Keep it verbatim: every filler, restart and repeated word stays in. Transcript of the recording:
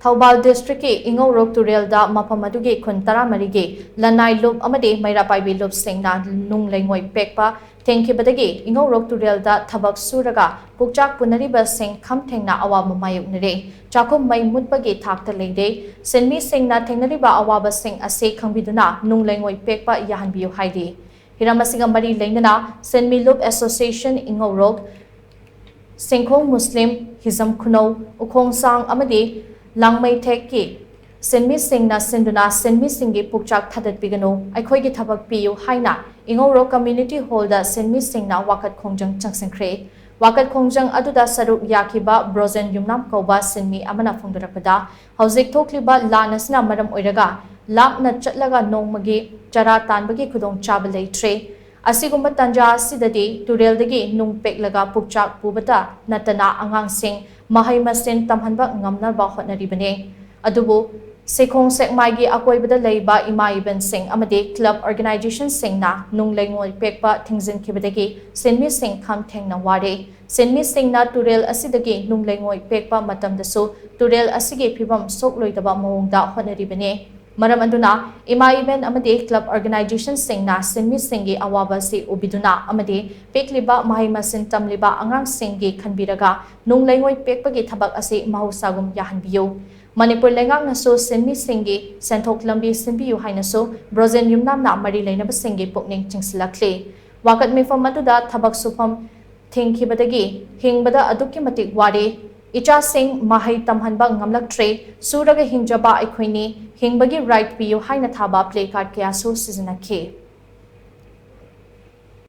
ꯊꯧꯕꯥꯜ ꯗꯤꯁꯇ꯭ꯔꯤꯛꯀꯤ ꯏꯉꯧꯔꯣꯛ ꯇꯨꯔꯦꯜꯗ ꯃꯐꯝ ꯑꯗꯨꯒꯤ ꯈꯨꯟ ꯇꯔꯥꯃꯔꯤꯒꯤ ꯂꯅꯥꯏ ꯂꯨꯞ ꯑꯃꯗꯤ ꯃꯩꯔꯥ ꯄꯥꯏꯕꯤ ꯂꯨꯞꯁꯤꯡꯅ ꯅꯨꯡ ꯂꯩꯉꯣꯏ ꯄꯦꯛꯄ ꯊꯤꯡꯈꯤꯕꯗꯒꯤ ꯏꯉꯧꯔꯣꯛ ꯇꯨꯔꯦꯜꯗ ꯊꯕꯛ ꯁꯨꯔꯒ ꯄꯨꯛꯆꯥꯛ ꯄꯨꯅꯔꯤꯕꯁꯤꯡ ꯈꯝ ꯊꯦꯡꯅ ꯑꯋꯥꯕ ꯃꯥꯌꯣꯛꯅꯔꯦ꯫ ꯆꯥꯛꯈꯨꯝ ꯃꯩ ꯃꯨꯠꯄꯒꯤ ꯊꯥꯛꯇ ꯂꯩꯔꯦ꯫ ꯁꯤꯟꯃꯤꯁꯤꯡꯅ ꯊꯦꯡꯅꯔꯤꯕ ꯑꯋꯥꯕꯁꯤꯡ ꯑꯁꯤ ꯈꯪꯕꯤꯗꯨꯅ ꯅꯨꯡ ꯂꯩꯉꯣꯏ ꯄꯦꯛꯄ ꯌꯥꯍꯟꯕꯤꯌꯨ ꯍꯥꯏꯔꯤ꯫ ꯍꯤꯔꯝ ꯑꯁꯤꯒ ꯃꯔꯤ ꯂꯩꯅꯅ ꯁꯤꯟꯃꯤ ꯂꯨꯞ ꯑꯦꯁꯣꯁꯤꯌꯦꯁꯟ ꯏꯉꯧꯔꯣꯛ, ꯁꯦꯡꯈꯣꯡ ꯃꯨꯁꯂꯤꯝ, ꯍꯤꯖꯝ ꯈꯨꯅꯧ, ꯎꯈꯣꯡꯁꯥꯡ ꯑꯃꯗꯤ ꯂꯥꯡꯃꯩꯊꯦꯛꯀꯤ ꯁꯤꯟꯃꯤꯁꯤꯡꯅ ꯁꯤꯟꯗꯨꯅ ꯁꯤꯟꯃꯤꯁꯤꯡꯒꯤ ꯄꯨꯛꯆꯥꯛ ꯊꯥꯗꯠꯄꯤꯒꯅꯨ, ꯑꯩꯈꯣꯏꯒꯤ ꯊꯕꯛ ꯄꯤꯌꯨ ꯍꯥꯏꯅ ꯏꯉꯧꯔꯣꯛ ꯀꯝꯃ꯭ꯌꯨꯅꯤꯇꯤ ꯍꯣꯜꯗ ꯁꯤꯟꯃꯤꯁꯤꯡꯅ ꯋꯥꯀꯠ ꯈꯣꯡꯖꯪ ꯆꯪꯁꯤꯟꯈ꯭ꯔꯦ꯫ ꯋꯥꯀꯠ ꯈꯣꯡꯖꯪ ꯑꯗꯨꯗ ꯁꯔꯨꯛ ꯌꯥꯈꯤꯕ ꯕ꯭ꯔꯣꯖꯦꯟ ꯌꯨꯝꯅꯥꯝ ꯀꯧꯕ ꯁꯤꯟꯃꯤ ꯑꯃꯅ ꯐꯣꯡꯗꯣꯔꯛꯄꯗ, ꯍꯧꯖꯤꯛ ꯊꯣꯛꯂꯤꯕ ꯂꯥꯟ ꯑꯁꯤꯅ ꯃꯔꯝ ꯑꯣꯏꯔꯒ ꯂꯥꯞꯅ ꯆꯠꯂꯒ ꯅꯣꯡꯃꯒꯤ ꯆꯔꯥ ꯇꯥꯟꯕꯒꯤ ꯈꯨꯗꯣꯡꯆꯥꯕ ꯂꯩꯇ꯭ꯔꯦ꯫ ꯑꯁꯤꯒꯨꯝꯕ ꯇꯥꯟꯖꯥ ꯑꯁꯤꯗꯗꯤ ꯇꯨꯔꯦꯜꯗꯒꯤ ꯅꯨꯡ ꯄꯦꯛꯂꯒ ꯄꯨꯛꯆꯥꯛ ꯄꯨꯕꯇ ꯅꯠꯇꯅ ꯑꯉꯥꯡꯁꯤꯡ ꯃꯍꯩ ꯃꯁꯤꯡ ꯇꯝꯍꯟꯕ ꯉꯝꯅꯕ ꯍꯣꯠꯅꯔꯤꯕꯅꯤ꯫ ꯑꯗꯨꯕꯨ ꯁꯦꯈꯣꯡ ꯁꯦꯛꯃꯥꯏꯒꯤ ꯑꯀꯣꯏꯕꯗ ꯂꯩꯕ ꯏꯃꯥ ꯏꯕꯦꯟꯁꯤꯡ ꯑꯃꯗꯤ ꯀ꯭ꯂꯕ ꯑꯣꯔꯒꯅꯥꯏꯖꯦꯁꯟꯁꯤꯡꯅ ꯅꯨꯡ ꯂꯩꯉꯣꯏ ꯄꯦꯛꯄ ꯊꯤꯡꯖꯤꯟꯈꯤꯕꯗꯒꯤ ꯁꯤꯟꯃꯤꯁꯤꯡ ꯈꯝ ꯊꯦꯡꯅ ꯋꯥꯔꯦ꯫ ꯁꯤꯟꯃꯤꯁꯤꯡꯅ ꯇꯨꯔꯦꯜ ꯑꯁꯤꯗꯒꯤ ꯅꯨꯡ ꯂꯩꯉꯣꯏ ꯄꯦꯛꯄ ꯃꯇꯝꯗꯁꯨ ꯇꯨꯔꯦꯜ ꯑꯁꯤꯒꯤ ꯐꯤꯕꯝ ꯁꯣꯛꯂꯣꯏꯗꯕ ꯃꯑꯣꯡꯗ ꯍꯣꯠꯅꯔꯤꯕꯅꯤ꯫ ꯃꯔꯝ ꯑꯗꯨꯅ ꯏꯃꯥ ꯏꯕꯦꯟ ꯑꯃꯗꯤ ꯀ꯭ꯂꯕ ꯑꯣꯔꯒꯅꯥꯏꯖꯦꯁꯟꯁꯤꯡꯅ ꯁꯤꯟꯃꯤꯁꯤꯡꯒꯤ ꯑꯋꯥꯕ ꯑꯁꯤ ꯎꯕꯤꯗꯨꯅ ꯑꯃꯗꯤ ꯄꯤꯛꯂꯤꯕ ꯃꯍꯩ ꯃꯁꯤꯡ ꯇꯝꯂꯤꯕ ꯑꯉꯥꯡꯁꯤꯡꯒꯤ ꯈꯟꯕꯤꯔꯒ ꯅꯨꯡ ꯂꯩꯉꯣꯏ ꯄꯦꯛꯄꯒꯤ ꯊꯕꯛ ꯑꯁꯤ ꯃꯍꯧꯁꯥꯒꯨꯝ ꯌꯥꯍꯟꯕꯤꯌꯨ꯫ ꯃꯅꯤꯄꯨꯔ ꯂꯩꯉꯥꯛꯅꯁꯨ ꯁꯤꯟꯃꯤꯁꯤꯡꯒꯤ ꯁꯦꯟꯊꯣꯛ ꯂꯝꯕꯤ ꯁꯤꯟꯕꯤꯌꯨ ꯍꯥꯏꯅꯁꯨ ꯕ꯭ꯔꯣꯖꯦꯟ ꯌꯨꯝꯅꯥꯝꯅ ꯃꯔꯤ ꯂꯩꯅꯕꯁꯤꯡꯒꯤ ꯄꯨꯛꯅꯤꯡ ꯆꯤꯡꯁꯤꯜꯂꯛꯂꯤ꯫ ꯋꯥꯀꯠ ꯃꯤꯐꯝ ꯑꯗꯨꯗ ꯊꯕꯛ ꯁꯨꯐꯝ ꯊꯤꯡꯈꯤꯕꯗꯒꯤ ꯍꯤꯡꯕꯗ ꯑꯗꯨꯛꯀꯤ ꯃꯇꯤꯛ ꯋꯥꯔꯦ꯫ ꯏꯆꯥꯁꯤꯡ ꯃꯍꯩ ꯇꯝꯍꯟꯕ ꯉꯝꯂꯛꯇ꯭ꯔꯦ꯫ ꯁꯨꯔꯒ ꯍꯤꯡꯖꯕ ꯑꯩꯈꯣꯏꯅꯤ꯫ ꯍꯤꯡꯕꯒꯤ ꯔꯥꯏꯠ ꯄꯤꯌꯨ ꯍꯥꯏꯅ ꯊꯥꯕ ꯄ꯭ꯂꯦ ꯀꯥꯔꯗ ꯀꯌꯥꯁꯨ ꯁꯤꯖꯤꯟꯅꯈꯤ꯫